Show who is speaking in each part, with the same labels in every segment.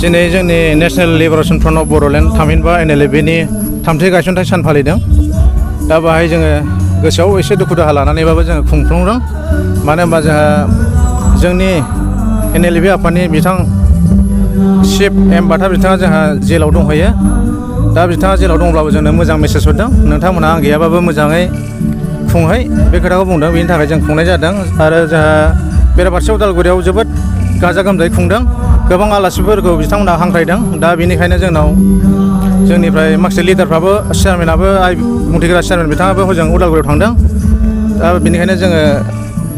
Speaker 1: दिनै जोंनि national liberation front of Bodoland थामहिनबा NLFनि थामथि गायसनथाय सान फालिदों। दा बाहाय जोङो गोसोआव एसे दुखु दाहा लानानैबाबो जोङो खुंफुंदों। मानो होनबा जोंहा जोंनि NLF आफादनि बिथां चिफ एम बाथा बिथाङा जोंहा जेलाव दंहैयो। दा बिथाङा जेलाव दंब्लाबो जोंनो मोजां मेसेज हरदों, नोंथांमोना आं गैयाबाबो मोजाङै खुंहै, बे खोथाखौ बुंदों। बेनि थाखाय जों खुंनाय जादों। आरो जोंहा बेराफारसे उदालगुरियाव जोबोद गाजा गोमजायै खुंदों। गोबां आलासिफोरखौ बिथांमोना हांख्रायदों। दा बेनिखायनो जोंनाव जोंनिफ्राय माखासे लिडारफ्राबो चेयारमेनाबो बुंथिग्रा चेयारमेन बिथाङाबो हजों उदालगुरियाव थांदों। दा बेनिखायनो जोङो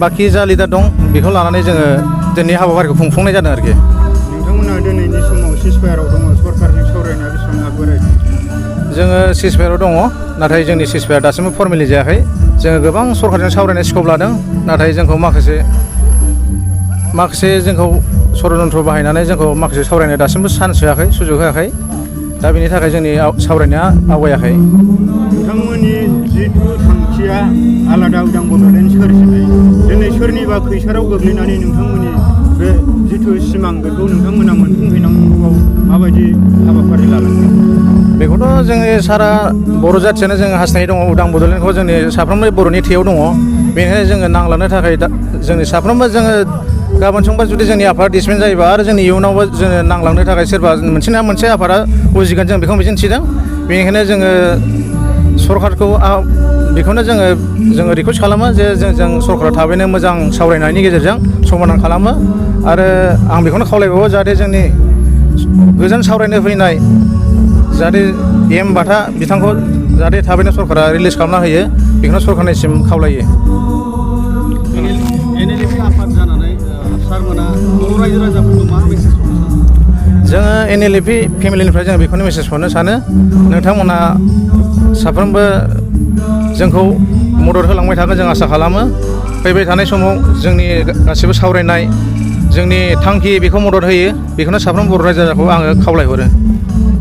Speaker 1: बाखि जा लिडार दं बेखौ लानानै जोङो दिनै हाबाफारिखौ खुंफुंनाय जादों आरोखि।
Speaker 2: नोंथांमोना दिनैनि समाव सिजफायाराव दङ, सरकारजों सावरायनाया बेसेबां आगबाराय?
Speaker 1: जोङो सिजफायाराव दङ, नाथाय जोंनि सिजफायार दासिमबो फर्मेलि जायाखै। जोङो गोबां सरकारजों सावरायनाय स्कप लादों, नाथाय जोंखौ माखासे जोंखौ षड्यन्त्र बाहायनानै जोंखौ माखासे सावरायनो दासिमबो चान्स होआखै, सुजुग होआखै। दा बेनि थाखाय जोंनि सावरायनाया आवगायाखै।
Speaker 2: नोंथांमोननि जिथु थांखिया आलादा उदां बड'लेण्ड सोरजिनाय, दिनै सोरनिबा खैसाराव गोग्लैनानै नोंथांमोननि बे जिथु सिमां बेखौ नोंथांमोना मोनफुंहैनांगौआव माबायदि हाबाफारि लालांदों?
Speaker 1: बेखौथ' जोंनि सारा बर' जाथियानो जोङो हास्थायनाय दङ। उदां बड'लेण्डखौ जोंनि साफ्रोमबो बर'नि थैयाव दङ। बेनिखायनो जोङो नांलांनो थाखाय जोंनि साफ्रोमबो जोङो गाबोन समबा जुदि जोंनि आफादा डिसमेन्ट जायोबा आरो जोंनि इयुनावबो जोङो नांलांनो थाखाय सोरबा मोनसे नङा मोनसे आफादा उजिगोन, जों बेखौ मिजिंथिदों। बेनिखायनो जोङो सरकारखौ बेखौनो जोङो रिकुवेस्ट खालामो जे जों सरकारा थाबैनो मोजां सावरायनायनि गेजेरजों समाधान खालामो। आरो आं बेखौनो खावलायबावो जाहाथे जोंनि गोजोन सावरायनो फैनाय जाहाथे एम बाथा बिथांखौ जाहाथे थाबैनो सरकारा रिलिज खालामना होयो, बेखौनो सरकारनिसिम खावलायो।
Speaker 2: NLF आफाद जानानै सारमोना बर' रायजो राजाफोरखौ मा मेसेज हरनो सानो?
Speaker 1: जोङो NLF फेमिलिनिफ्राय जों बेखौनो मेसेज हरनो सानो, नोंथांमोना साफ्रोमबो जोंखौ मदद होलांबाय थागोन जों आसा खालामो। फैबाय थानाय समाव जोंनि गासिबो सावरायनाय जोंनि थांखि बेखौ मदद होयो, बेखौनो साफ्रोम बर' रायजो राजाखौ आङो खावलायहरो।